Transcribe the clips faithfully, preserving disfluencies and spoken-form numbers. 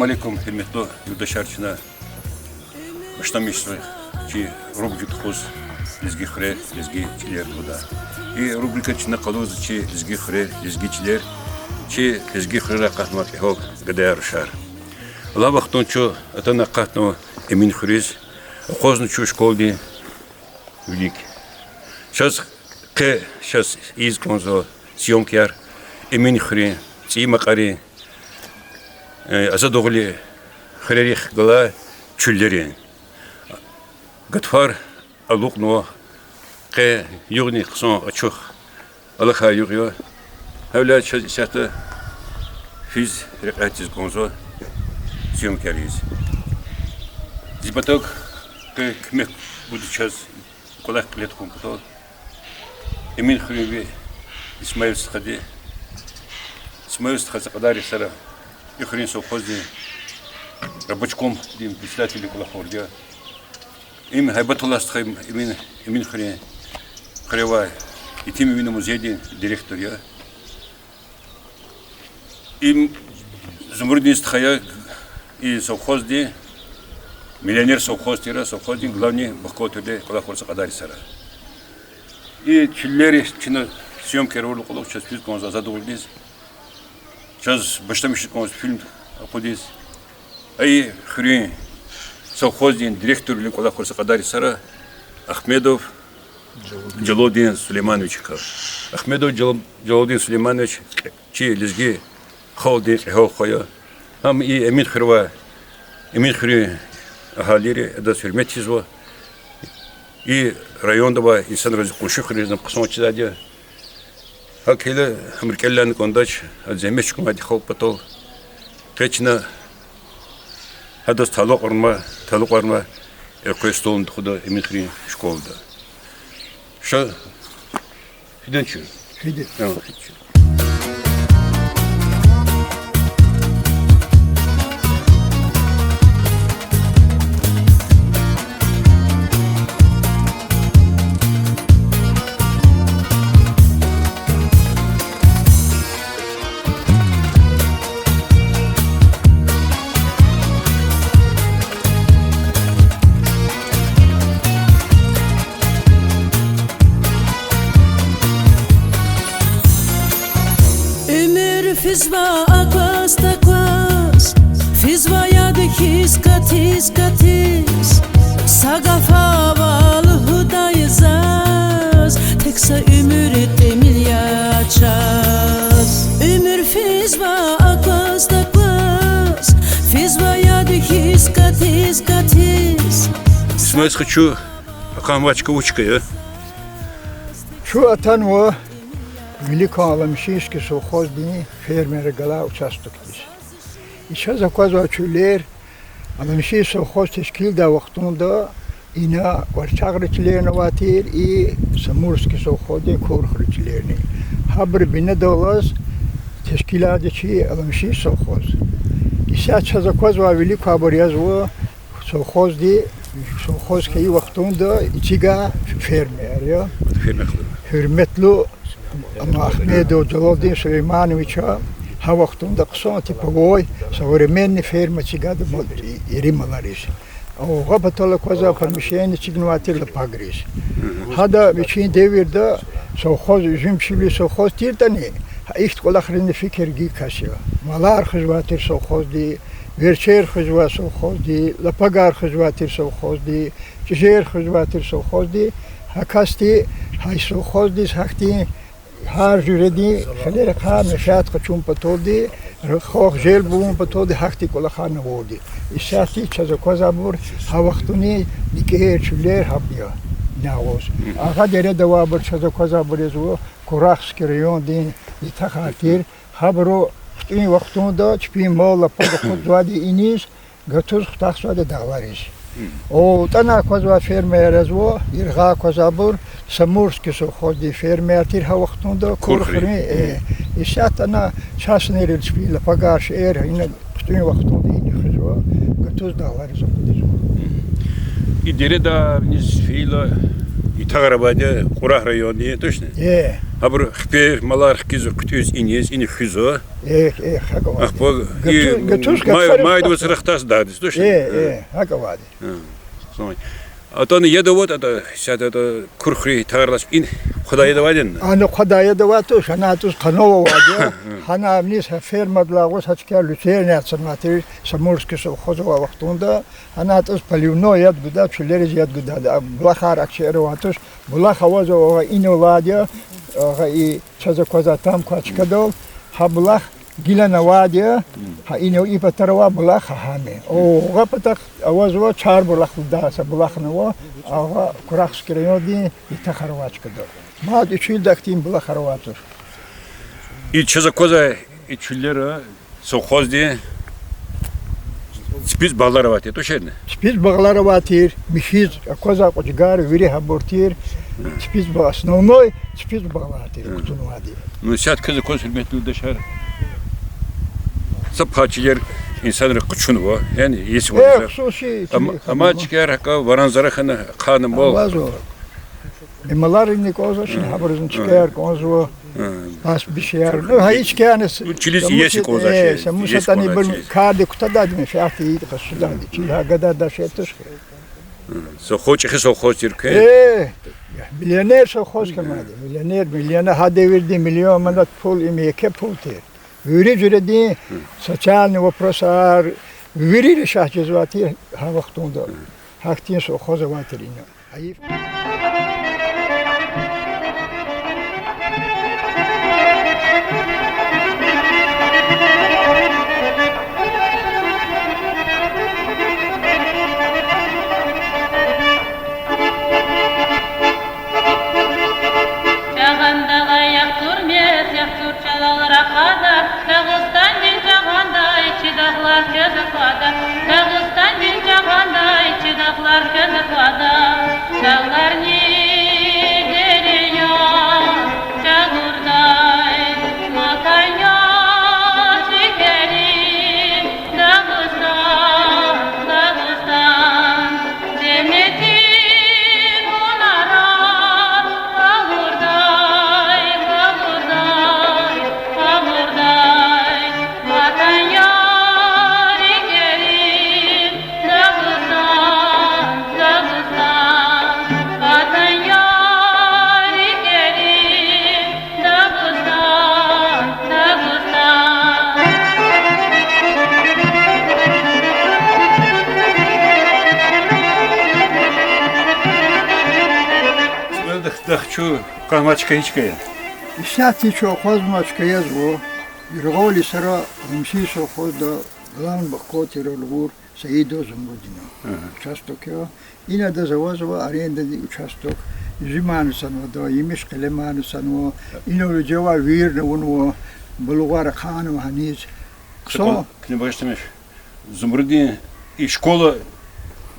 Алейкум, гьуьрметлу юлдашар, чна башламишзава чи рубрика тухуз Лезги хуьрер, лезги чилер лугьудай. И рубрика чна къалурзава чи лезги хуьрер, лезги чилер, чи лезги хуьрерай акъатнавай кьегьал гадаяр, рушар. Алай вахтунда чун атана акъатнава Эминхуьруьз, акъвазнава чун школадин вилик. Чаз къе чаз ийиз кӀанзава съёмкаяр Эминхуьруьн, ЦӀийи Макьарин, э, Азадагълуй хуьрерихъ галай чуьллерин. Гатфар алукьнава, къе югъни хъсан ачух алахьай югъ я. Гьавиляй чаз исятда физ рекьяй тийиз кӀанзава съёмкаяр ийиз. Зи патав къе куьмек гуда чаз кӀвалах кьиле тухун патал Эминхуьруьнви Исмаил стхади. Исмаил стха са кьадар йисара и хуьруьн совхоздин рабочкомдин председателдин кӀвалахалди я. Им Гьайбатуллагь стха, Эмин, Эминхуьруьн хуьре авай Етим Эминан музейдин директор я. Им Зумрудин стха я, и совхоздин, миллионер совхоз тир а, совхоздин главный бухгалтердин кӀвалахзава са кьадар йисара. И чуьллерихъ чна съёмкаяр авурла кьулухъ чаз физ кӀанзава Азадагълудиз. Чаз башламишиз кӀанзава фильм акъудиз. И хуьруьн совхоздин директорвилин кӀвалахзава са кьадар йисара Ахмедов Жалалудин Сулеймановичакай. Ахмедов Жал-, Жалалудин Сулейманович чи лезги халкьдин кьегьал хва я. Гьам и Эминхуьр ва Эминхуьруьн агьалийри адаз гьуьрмет ийизва. И районда авай инсанриз, къунши хуьруьз гьам хъсан чизвайди я. ГьакӀ хьайила гьам рикӀелай кӀандач, гьа зегьмет чӀугунвайди халкь патал. Къе чна гьадаз талукьарнава, талукьарнава элкъвей столни тухуда Эминхуьруьн школада. Ша фидан чун? Фида. Гьа, фида чун. Уьмуьр физва акваз-такваз, физва яд хьиз катиз-катиз, са гафар лугьудай заз, тек са уьмуьр тӀимил я чаз. Уьмуьр физва акваз-такваз, физва яд хьиз катиз-катиз. Исмаил стха, чун акъатнавай чка вуч чка я? Чун атанва Великан Аламишинский совхоздин фермеррин галай участокдиз. И чаз аквазвай чуьллер Аламишин совхоз тешкилдай вахтунда ина Варчагъра чилерни авай тир, и Самурский совхоздин Курхра чилерни. Гьабурун бинедаллаз тешкилайди чи Аламишин совхоз. Исятда чаз аквазвай виликвайбур язва совхозди, совхоз хьайи вахтунда эцигай фермер я. Гьуьрметлу, амма Ахмедов Жалалудин Сулеймановича гьа вахтунда хъсан типовой современный ферма эцигайди я, и-, ири малариз. Гьа патал аквазвай помещение эцигнавай тир лапагриз. Гьада вичин девирда совхоз, уьзуьмчивилин совхоз тиртӀани, гьа ихьтин кӀвалахризни фикир гайи кас я. Малар хуьзвай тир совхозди, верчер хуьзвай совхозди, лапагар хуьзвай тир совхозди, чӀижер хуьзвай тир совхозди, гьа касди гьа и совхоздиз гьахьтин гьар жуьредин хилерихъай менфят къачун паталди, рахах желб авун паталди гьахьтин кӀвалахарни авурди. Исятда чаз аквазвайбур гьа вахтунин никӀер, чуьллер гьабур я. Агъа дереда авайбур чаз аквазвайбур язва, Курахский райондин ятахар тир, гьабуру хтӀунин вахтунда чпин мал-лапаг акъудзавайди иниз, гатуз хутахзавайди дагълариз. АтӀана аквазвай фермаяр язва, яргъай аквазвайбур Самурский совхоздин фермаяр тир гьа вахтунда, Курхрин. Курхрин, э. Исятда ана частныйрилай чпин лапагар, шейэр ина хтӀунин вахтунда ина хуьзва, гатуз дагълариз акъудзава. И дереда виниз фейила ятагъар авайди я Курагь райондин, точно? Э. Гьабур хипер, малар хкизва, хъуьтӀуьз иниз, ина хуьзва. Эхь, эхь, гьакӀ авайди. Ахпа гатуз, и гатуз май, гатфар майдин вацра хтас дадиз, туш? Э, э, гьакӀ авайди. Атана яд аватӀа, исятда атӀа кур хуьруьн таралаш ина хъвадай яд авайди я? Ана хъвадай яд авайди туш, гьана атӀуз къанав авайди я. Гьана виниз гьа фермадилай агъуз гьа чкаяр люцерна ацанвай тир, Самурский совхоз авай вахтунда. Гьана атӀуз поливной яд гуда, чуьллериз яд гуда. А булахар ахчи эравай туш, булах авазва, агъа ина алайди я, агъа и чаз аквазвай там квай чкадал, гьа булах гилани авайди я, гьа ина и патара авай булах гьам я. О, гьа патахъ авазва Чар булах лугьудай са булахни ава, агъа Курахский райондин Ятахар авай чкадал. Мад и чуьлда ахьтин булахар авай туш. И чаз аквазвай и чуьллера совхоздин ципицӀ багълар авай тир, туширни? ЦипицӀ багълар авай тир, михьиз аквазвай кьуьчӀгар вири гьабур тир, ципицӀ ба-, основной ципицӀ багълар тир кутунвайди. Ну, исятда квез акваз, гьуьрметлу юлдашар, са пай чилер инсанри къачунва, яни, если... Э, хсуси, ам-, чили амай ханва. Чкаяр гьакӀа варан-заран хьана, хъана мал. Авазва. Маларни кӀанзавач, гьабурузни чкаяр кӀанзава. Пастбищаяр. Ну, гьа и чкаяр. Ну, чилиз иеси кӀанзавач, э, са мусатӀани бир кардик кутадайди, менфят ийида къачудайди. Чил гьа гадардай шей туш хьи. Совхоз, чӀехи совхоз тир квез. Э, миллионер совхоз хьанвайди. Миллионер, миллионер, гьа девирдин миллион манат пул им еке пул тир. Вири жуьредин социальный вопросар, вири решать жезвай тир гьа вахтунда. Гьахьтин совхоз авай тир ина. Гьайиф. Жагъандагъай яхцӀур мез, яхцӀур чӀалал рахада, Дагъустандин жагъандай чи дагълар квез аквада, Дагъустандин жагъандай чи дагълар квез аквада. Дагъларни дерияр чагъурдай, ватан я чи керим Дагъустан, Дагъустан. Зегьметдин гьунарар къалурдай, къалурдай, къалурдай, Ватан я чи керим Дагъустан, Дагъустан, Ватан я чи керим Дагъустан, Дагъустан. Дахчу къамачка гьич кая? Исятда чун акъвазмай чка язва, яргъал йисара Гъамсин совхозда главный бухгалтер лугьур Саидов Зумрудин участок я. Ина адаз авазва арендадин участок, юзумарни санва ада, емиш-къелемарни санва, инал вижевай вирни авунва, балугъар ахъайнава гьаниз. Хъсан. Куьне багъишламиш. Зумрудин и школа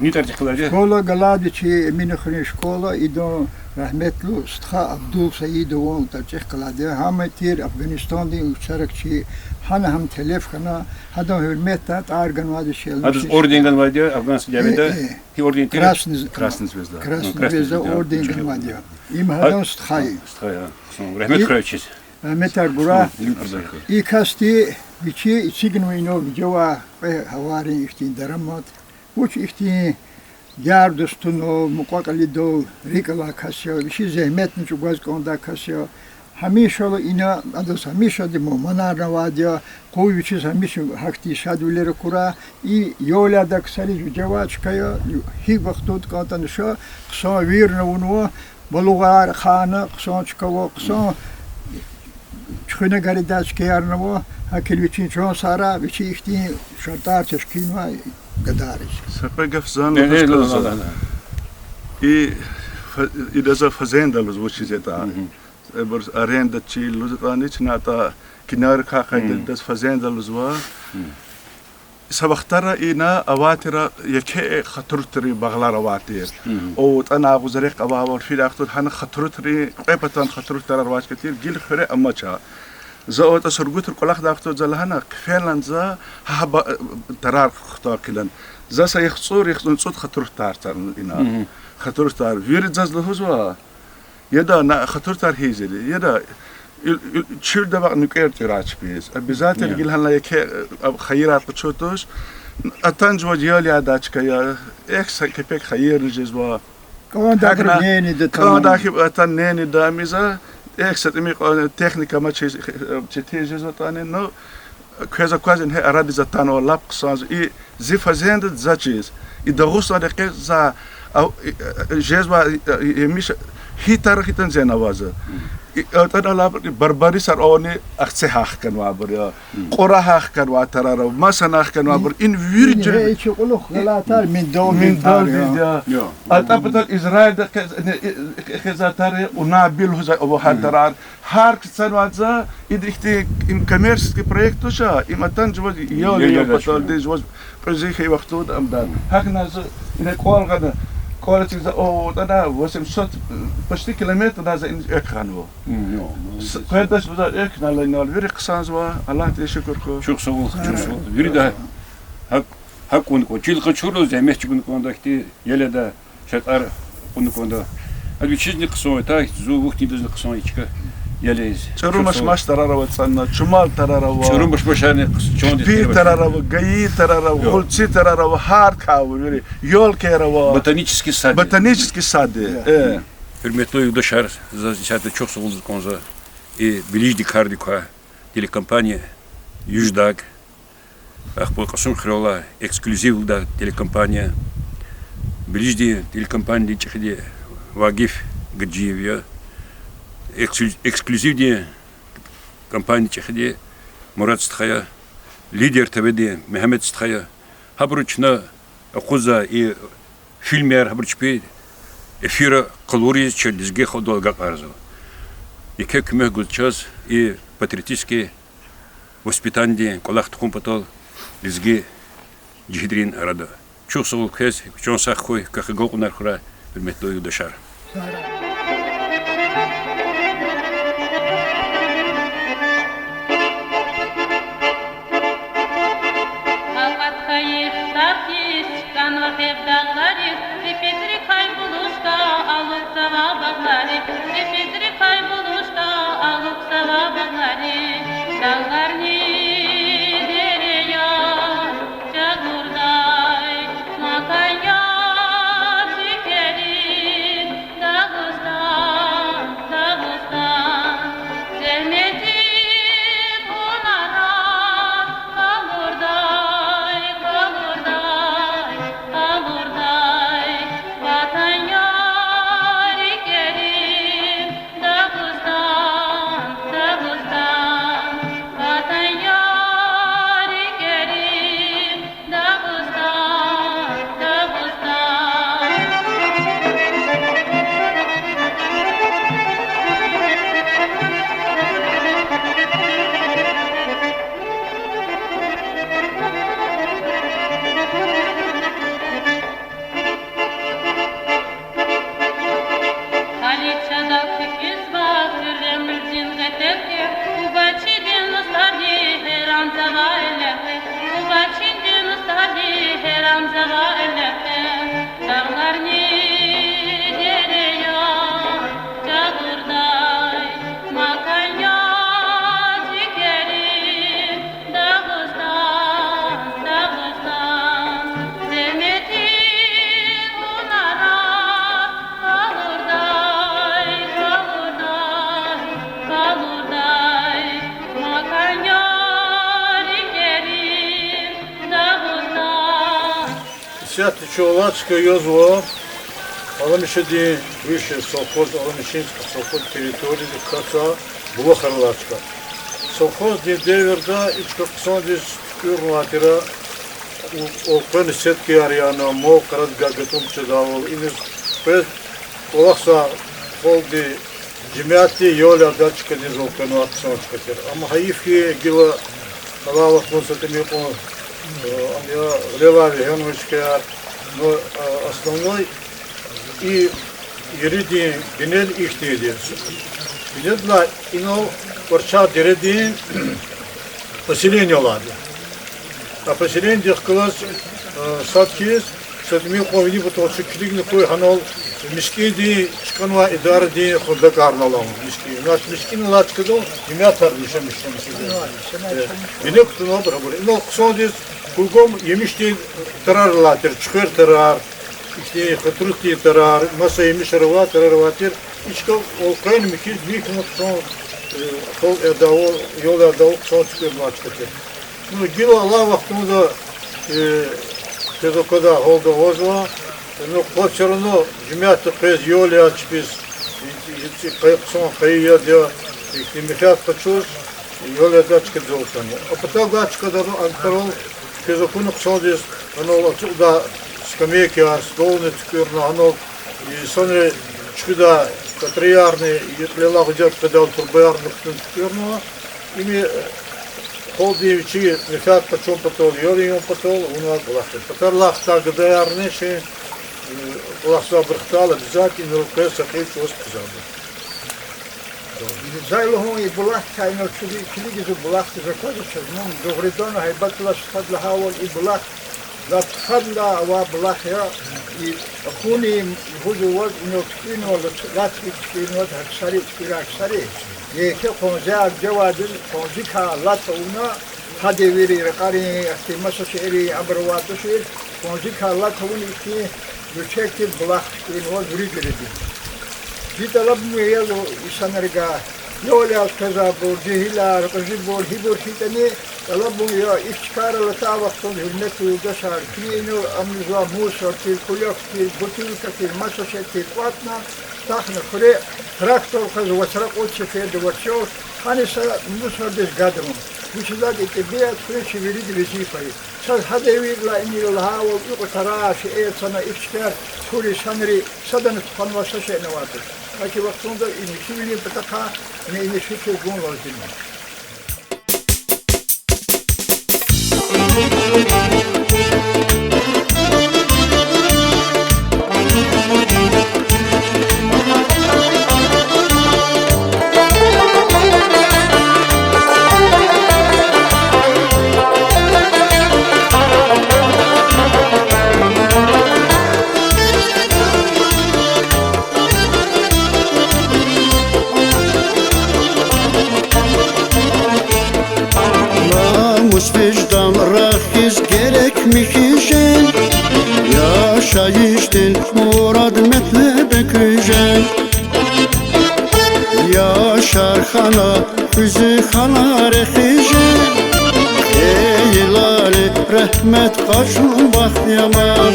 ни тӀварцӀихъ галайди я? Школа галайди чи Эминахуьруьн школа, идан рагьметлу стха Абдул Саидован тӀварцӀихъ галайди я. Гьам тир Афгъанистандин увчарик чи, гьана гьам телеф хьана, гьадан гьуьрметда тӀвар ганвайди я чи. Гьадаз орден ганвайди я афганский дяведа? Э, э. Гьи орден тир? Красный з-, Красная звезда. Красная звезда орден ганвайди я. Им гьадан стха я. Стха я. Хъсан. Рагьмет хьурай вичиз. Рагьметар гурай. И касди вичи эцигнава инал вижевай кьве гьавайрин ихьтин дарамат. Вуч ихьтин яр-дустунал, мукьва-кьилидал рикӀ алай кас я, вичиз зегьметни чӀугваз кӀандай кас я. Гьамишала ина адаз гьамишалди мугьманарни авайди я, къуй вичиз гьамиша гьахьтин шадвилер акурай. И ял ядай ксариз вижевай чка я, гьикӀ вахтунда кӀантӀани ша, хъсан вирни авунва, балугъар ахъайна, хъсан чка ава, хъсан чуьхуьна гадардай чкаярни ава, гьакӀ вичин чан сагърай, вичи ихьтин шартӀар тешкилнавай гадайриз. Са кьве гаф зани лугьуз кӀанзава. И фа-, идаз фазенда лугьузва, вучиз ятӀа. Эбур арендада чил лугьуз ятӀани, чна ятӀа кинарикай къведалди идаз фазенда лугьузва. Са вахтара ина авай тир еке хатур тир, багълар авай тир. О, тӀана агъуз рехъ авайвал фидай вахтунда гьана хатур тир, кьве патан хатур тарар авай чка тир, гила хуьре амач. За ятӀа Сургутра кӀвалахдай вахтунда за лагьана, хъфенлан за гьа, гьа ба-, тарар хутахъ килан. За са яхцӀур, яхцӀурни цӀуд хатур тар тар ина. Хатур тар. Вири заз лугьузва, Яда на хатур тар гьизири, яда ил, ил, чуьлда вакъ нуькӀвер тӀуьрач биз. Обязательно гила гьана еке, а, хайирар къачуз туш. Атан жуваз ял ядай чка я, эхь са кепек хайирни жезва. КӀанда хьи атан нени да миза, эхь са тӀимикьван техника ма чи, четин жезватӀани, ну, квез акваз ингье арадиз атанва лап хъсанзава. И зи фазенда за чиз. И Дагъустанда къе за, а, и, а, жезва, а, и, емиш, гьи тар хьтин зен аваза. И, атӀана лап, и барбарисар авани, ахцегьахъ хьанвайбур я. Кьурагьахъ хьанвай тарар ава, масанахъ хьанвайбур. Ин вири жуьре, и чи кьулухъ галай тар миндалдин тар я. АтӀа патал Израилда къе-, не, и, къе-, къе за тар я, унабил лугьуз ава гьа тарар. Гьар кас цанвай за, ида ихьтин, им коммерческий проект туш, им атан жуваз ял, ял паталди, жуваз кьуьзуь хьайи вахтунда амда. ГьакӀ на за, ина кӀвал гъана, кӀвал эцигзава, о, атӀана восемьсот, почти километр на за иниз экв гъанва. Къведач за экв гъанва, вири хъсанзава, Аллагьдиз шукур хьуй. Чухсагъул, чухсагъул. Вирида гьакӀ, гьакӀ кьуна кӀан. Чил къачурла зегьмет чӀугуна кӀанда ихьтин, ял ядай шартӀар кьуна кӀанда. Ада вичизни хъсан я, та зун вахтундазни хъсан я и чка ял ийиз. ЧӀуру машмаш тарар ава цӀана, чумал тарар ава, чӀуру машмашарни хъсан, чандин пи тарар ава, гайи тарар ава, гъулци тарар ава, гьар кар ава вири, ёлкаяр ава. Ботанический сад я. Ботанический сад я. Гьуьрметлу юлдашар, заз исятда чухсагъул лугьуз кӀанзава и билиждин кардик квай телекомпания Юждак, ахпа Кьасумхуьрелай эксклюзивдай телекомпания, билиждин телекомпаниядин чӀехиди Вагиф Гаджиев я, эксклю-, эксклюзивдин компаниядин чӀехиди Мурад стха я, Лидер ТВ-дин Мегьамед стха я. Гьабуру чна акъудзавай и фильмар, гьабуру чпи эфирра къалуриз чи лезги халкьдал агакьарзава. Еке куьмек гуз чаз и патриотический воспитаниедин кӀвалах тухун патал лезги жигьитрин арада. Чухсагъул квез, чан сагъ хьуй, квехъ агалкьунар хьурай, гьуьрметлу юлдашар. Акъат хьайи хтахъ хьиз чкӀанва гъеб дагълари, рикӀизрикай булушда алукьзава багълари, рикӀизрикай булушда алукьзава багълари, дагъларни дереяр жагъурдай макан я, цуькверин Дагъустан, Дагъустан, зегьметдин гьунарар къалурдай, къалурдай, къалурдай, ватан я рикӀерин Дагъустан, Дагъустан, ватан я рикӀерин Дагъустан, Дагъустан. Гьаличадал туькӀуьзва Куьремуьлдин гъетер, Кубачидин устӀарди гьеранзава элехъе, Кубачидин устӀарди гьеранзава элехъе, дагъларни дереяр жагъурдай макан я цуькверин Дагъустан, Дагъустан, зегьметдин гьунарар къалурдай, къалурдай, къалурдай, макан я рикӀерин Дагъустан. Исятда чун алай чка язва Аламишидин бывший совхоз, Аламишинский совхоз территориядик квай Булахар алай чка. Совхоздин девирда и чка хъсандиз туькӀуьрнавай тир, у-, элкъвена сеткаяр яна, мал-къарадикай гатун жедайвал, иниз къвез кӀвалахзавай халкьдин жемятди ял ядай чкадиз элкъвенвай хъсан чка тир. Амма гьайиф хьи, гила алай вахтунда са тӀимил кьван, э, ам я гъилелай вегьенвай чкаяр, но, э, основной и еридин бинел ихьтинди я. Бинедилай инал Кьварчагъ дередин поселение алайди я. А поселениедихъ галаз, э, сад хьиз, са тӀимил кьван вини патал чун килигна хьуй гьанал, МискӀиндин чкӀанвай идарадин хундакарни ала мискӀин. Значит, мискӀин алай чкадал жемятар яшамиш хьана мискӀин. Э, бине кутунвайбур абур. Инал хъсандиз кругом емишдин тарар алай тир, чуьхвер тарар, ихьтин хатурудин тарар, маса емишар авай тарар авай тир. И чка къвайна михьиз, михьна хъсан, э, хал эдавал, ял эдавал хъсан туькӀуьрнавай чка тир. Ну, гила алай вахтунда, э, квез аквадай гьалда авазва, ну, къваз всё равно жемятди къвез ял яз чпиз, и, и, и, къе-, хъсан къайи яд я, ихьтин менфят къачуз, ял ядай чкадиз алтана. А патав гвай чкадал, анкарал, квез акуна хъсандиз, анал ацукьдай скамейкаяр, столни туькӀуьрна, анал инсанри чуьхуьдай катраярни, и кьилелай гъуьзет къведайвал турбаярни кутуна туькӀуьрнава. Им, э, халкьдин вичи менфят къачун патал, ял ийин патал авунвай кӀвалах я. Патарилай хтай гадаярни чи, э, кӀвалахзавай бахтар обязательно руквез са кьил чӀавуз хъийизва. Зай лугьун, и булахдикай инал чуди килигиз, булахдиз аквазва чаз, мун дугъриданни гьайбатлу стхади лагьайвал, и булах лап стхадилай авай булах я, и хьунин лугьузвай, инал туькӀуьрнава, лацрик туькӀуьрнава, гьа ксари, туькӀуьрай ксари. Еке къванцикай жавайди, къванцикай лат авуна, гьа девирдин ракьарин, ахьтин маса шейэрин абур авай тушир, къванцикай лат авуна ихьтин гуьрчегдин булах туькӀуьрнава вири жуьредин. Зи тӀалабун я инсанривай, ял яз къвезвайбур, жегьилар, кьуьзуьбур, гьибур хьайитӀани, тӀалабун я, и чкайрал атай вахтунда, гьуьрметлу юлдашар, куьне инал амукьзавай мусор тир, куьлек тир, бутылка тир, маса шей тир кӀватӀна, тахьна хуьре, трактор къвез вацра кьуд сеферда вацра, гьаниса мусордиз гадарун. Вучиз лагьайтӀа тӀебиат хуьруьн чи вирида везифа я. Чаз гьа девирдилай инал лагьайвал, икьван тарар, шейэр цана, и чкаяр хуьр инсанри садани тухванвай са шейни авайди туш. Гьа и вахтунда и михьивилин патахъай ина, ина фикир гун лазим я. Намус, виждан рахиз герек михьи жен, яшайишдин мурад-метлеб экуь жен. Яшар хьана, кьуьзуь хьана рехи жен, хейлани регьмет къачун бахт я ман.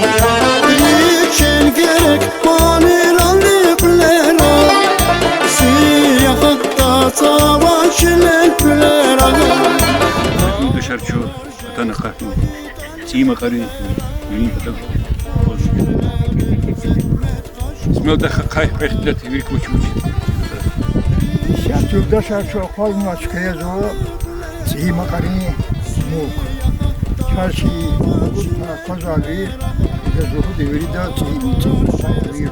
Вичин герек манийрални кьуьлера, сиягъ акъатзава чилел куьлера. Юлдашар, чун атана къахни ЦӀийи Макьарин вилин патав. Исмаил, дахъ ахъай ихтилат вири квачиз. Исят, юлдашар, чун акъвазнавай чка язва ЦӀийи Макьарин мулк. Чаз чи акъвазвайвал, идаз лугьуда вирида ЦӀийи, ЦӀийи Макьарин.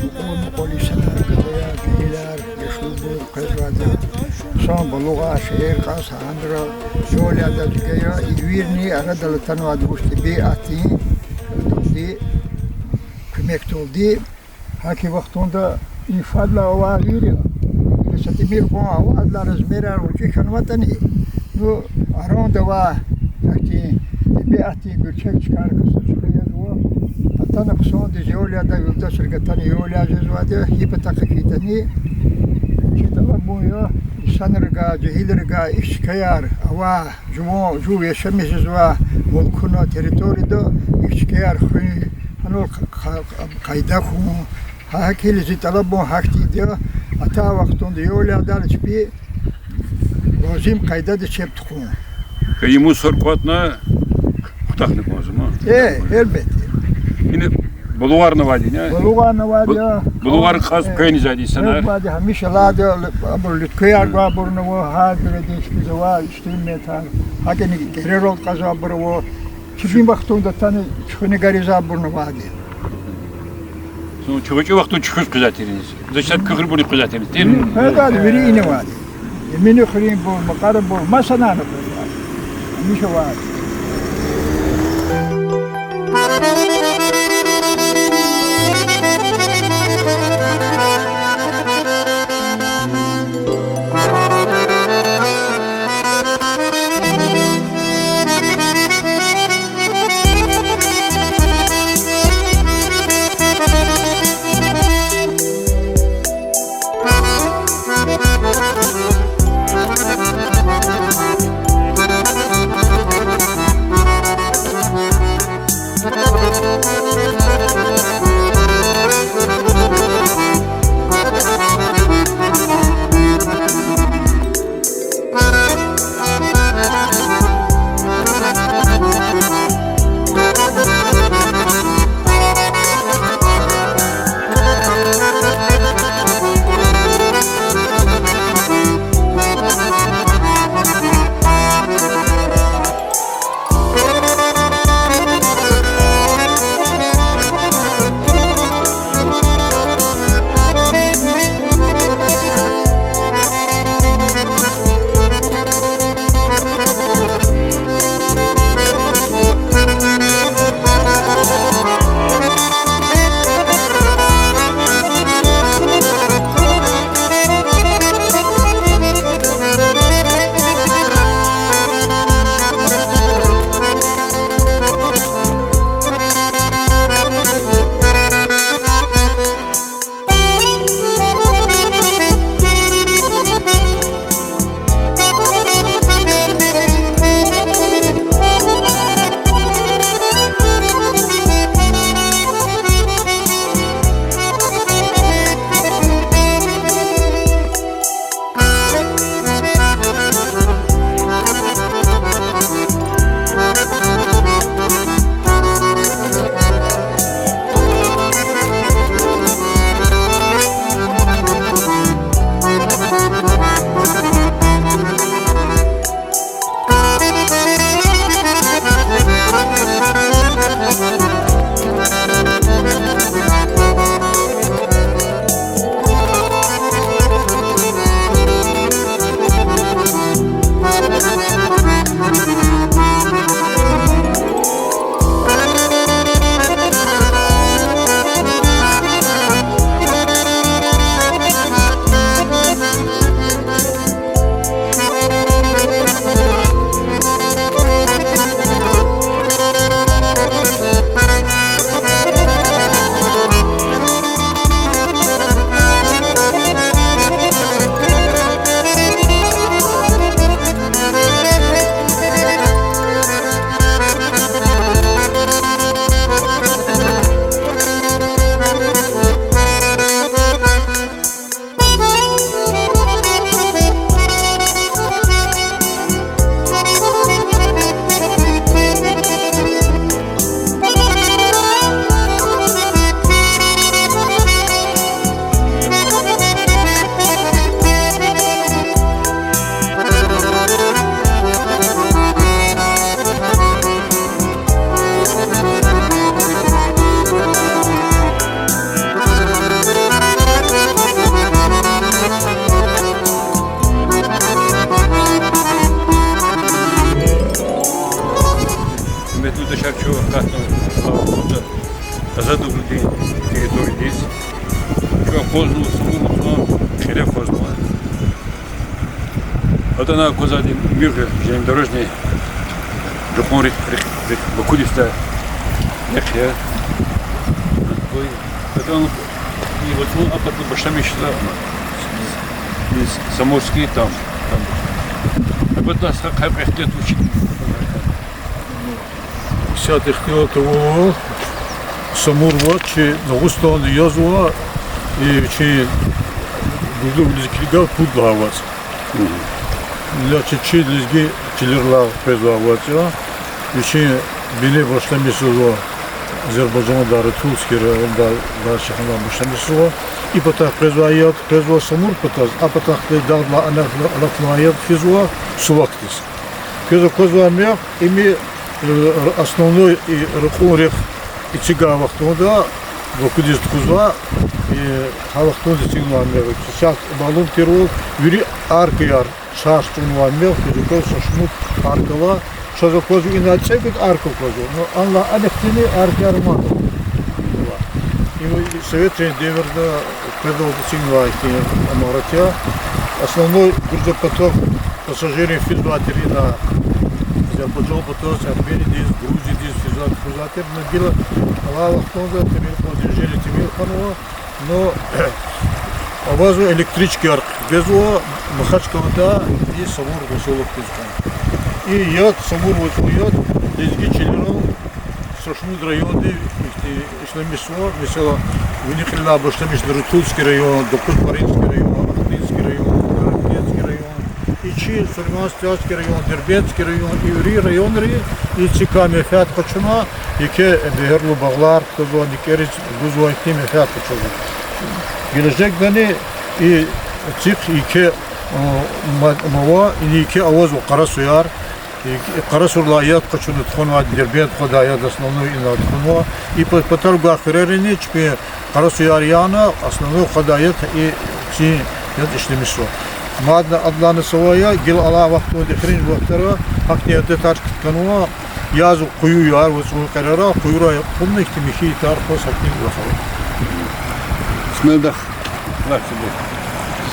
Мукьвал-мукьвал инсанар, гадаяр, жегьилар, яшлубур къвезвайди. Хъсан балугъар, шейэр кьаз гьанра, ял ядай чка я, и вирни арадал атанвайди вуч тӀебиатдин, арадалди, куьмекдалди. Гьа и вахтунда и фадлай авай вири, са тӀимил кьван авайдалай размерар гъвечӀи хьанватӀани, ну, арада авай гьахьтин тӀебиатдин гуьрчег чкайрикай са чка язва. Атана хъсандиз ял ядай юлдашрикай атана ял яз жезвайди я, гьи патахъай хьайитӀани. Чи тӀалабун я, инсанрикай, жегьилрикай и чкаяр авай, жуван, жув яшамиш жезвай мулкуна, территорияда и чкаяр хуьн, гьанал къ-, къ-, къайда хьун. Гьа гьакӀ хьайила зи тӀалабун гьахьтинди я, атай вахтунда ял ядайла чпи лазим къайдада чеб тухун. Хьи, и мусор кӀватӀна хутахна кӀанзава ман. Э, гьелбетда. Ина балугъарни авайди я? Балугъарни авайди я. Балугъар кьаз къвезвайди я инсанар? Къвезвайди, гьамиша алайди я, абур луьтквеяр гвайбурни ава, гьар жуьредин чпиз авай инструментар. ГьакӀни герерал кьазвайбур ава. Чуьхуьн вахтунда атана чуьхуьна гаризвайбурни авайди. Зун чи гъвечӀи вахтунда чуьхуьз къвезвай тир иниз. Зачат куьхуьрбурни къвезвай тир иниз, тир? Къвезвайди, вири ина авайди. Эминхуьруьнбур, Макьарабур, масанани къвезвайди. Гьамиша авайди. Азадавилдин территориядиз чун акъвазнава Самур вацӀун кьиле акъвазнава. ГьатӀана аквазвайди муьгъ железнодорожный, жукъун рехъ, рехъ, рехъ, Бакудистай рехъ я. ГьатӀан и вацӀун а патал башламишзава из Самурский там, там. А патал стха хъайи ихтилат вуч я? Исятда ихтилат ава, Самур вацӀ чи Дагъустанда язва, и чи Гужлу вилиз килигайла пуд лагьай вацӀ. Ина чи, чи лезги чилерилай къвезвай вацӀ я. Вичин бине башламишзава Азербайжанда, Рутульский районда, Дагъустанда башламишзава. И патай къвезвай яд къвезва Самур патаз, а патай хьтин дагъдилай алатнавай яд физва Сувакдиз. Квез аквазвай муьгъ, им, э, основной и ракьун рехъ эцигай вахтунда, Бакудиз тухузвай, и гьа вахтунда эцигнавай муьгъ. Сейчас малум тирвал, вири аркаяр, шарж чӀугунвай муьгъ, квез аквазва, са шумуд арка ава, чаз аквазва, ина цӀекӀуьд арка аквазва. Ну, анлай анихътини аркаяр мад ава. Им советрин девирда къведалди эцигнавай ихьтин имарат я. Основной грузопоток пассажиррин физвай тир ина Азербайжан патаз, Армениядиз, Грузиядиз физвай, физвай тир, ну, гила алай вахтунда тӀимил хьанва, движение тӀимил хьанва, ну, авазва электричкаяр гвезва Махачкъаладай и Самур поселокдиз хьана. И яд, Самур вацӀун яд, лезги чилерал са шумуд районди ихьтин ишлемишзава, месела, вини кьилелай башламишна Рутульский район, Докузпаринский район, Ахтынский район, Карапетский район, и чи Сулейман-Стальский район, Дербентский район, и вири районри и цикай менфят къачуна, еке бегьерлу багълар кутазва, никӀериз гузва, ихьтин менфят къачузва. Гележегдани и цихъ еке, э, ма-, мава, ина еке авазва къарасуяр, и, и къарасурлай яд къачуна тухванвай, Дербент хъвадай яд основной ина тухванва. И па-, патарив гвай хуьрерини чпин къарасуяр яна основной хъвадай яд, и цин яд ишлемишзава. Мадни адалай са ваъ я, гила алай вахтунда, эхиримжи вахтара гьахьтин адетар кутунва, яз къуьюяр, вацӀун кьерара къуьюрай кьунна, ихьтин михьи тар хъваз гьахьтин вахара. Исмаил дах-,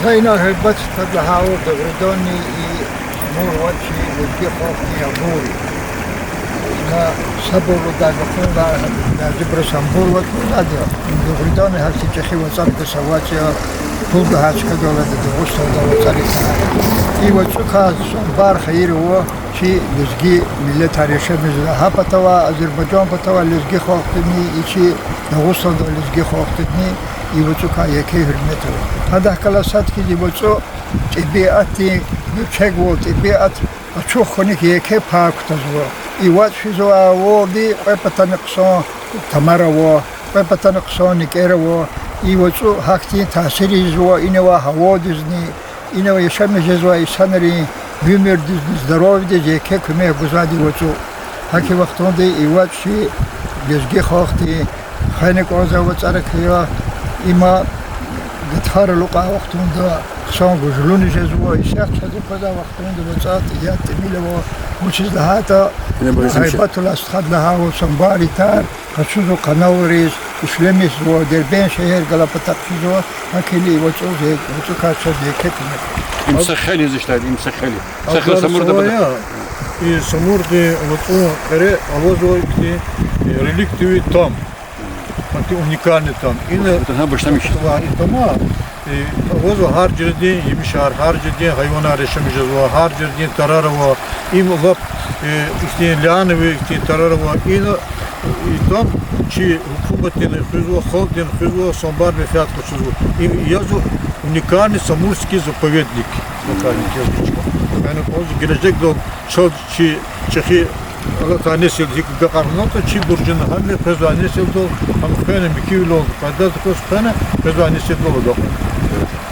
За ина гьайбат стхади лагьайвал, дугъриданни и Самур вацӀ чи лезги халкьдин абур я. Ина сабур лугьудай лукьунлай, бязибуру Самур вацӀ лугьудайди я. Дугъриданни гьахьтин чӀехи вацӀарикай са вацӀ я, пул гвай чкадал ада Дагъустанда вацӀарикай. И вацӀукай Самурбар хайир ава чи лезги миллетар яшамиш жезвай. Гьа патавай, Азербайжан патавай лезги халкьдини, и чи Дагъустанда лезги халкьдини и вацӀукай еке гьуьрмет ава. Гьадахъ галаз сад хьиз и вацӀу тӀебиатдин гуьрчегвал, тӀебиат ачух хьуник еке пай кутазва. И вацӀ физвайвалди кьве патани хъсан тамар ава, кьве патани хъсан никӀер ава. И вацӀу гьахьтин таъсир ийизва ина авай гьавадизни, ина авай яшамиш жезвай инсанрин уьмуьрдизни, здоровьедиз еке куьмек гузвайди вацӀу. ГьакӀ и вахтунда и вацӀ чи лезги халкьдин хвена кӀанзавай вацӀарикай я, има гатфар алукьай вахтунда хъсан гужлуни жезва, исятда чаз аквазвай вахтунда вацӀа яд тӀимил ава, вучиз лагьайтӀа гьайбатдалай стхади лагьайвал, Самурбар и тар къачузва каналриз, ишлемишзава, Дербент шегьер галай патахъ физва, гьакӀни и вацӀу, вацӀукай чаз еке куьмек. Им са хел я, иштирди, им са хел я. Са хел Самурда патахъ. И Самурдин вацӀун кьере авазва ихьтин реликтовый там. Гьахьтин уникальный там. Ина, гьа, башламиш. И тама, авазва гьар жуьредин емишар, гьар жуьредин гьайванар яшамиш жезва, гьар жуьредин тарар ава. Им лап ихьтин лиановый ихьтин тарар ава. Ина и там чи гьукуматдини хуьзва, халкьдини хуьзва, Самурбар менфят къачузва. Им язва уникальный Самурский заповедник. Уникальный язва чка. Яни кӀанзава гележегдал чаз чи чӀехи алатай несилди гьикӀ агакьарнатӀа, чибур жена гьам къвезвай несилдал, гьам хвена, михьивилелди пайдаз акваз хвена, къвезвай несилдал агакьарна.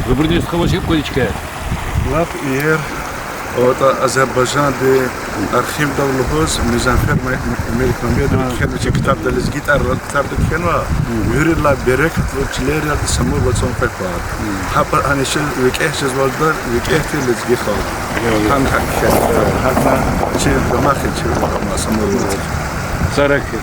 Зубридин стха, ваз гьикӀ аквада и чка? Лап иер. АтӀа Азербайжандин архивдал лугьуз, Музаффер Ма-, Меликмамедован кхьенва чи ктабда, лезги тӀвар-, ктабда кхьенва, виридалай берекатлу чилер я Самур вацӀун кьве пад. Гьа пад, гьана чи викӀегь жезвайди, викӀегь тир лезги халкь. Гьана гьакӀ кхьенва, гьана чи дамах я чи, Самур вацӀ. Сарахъ хьи.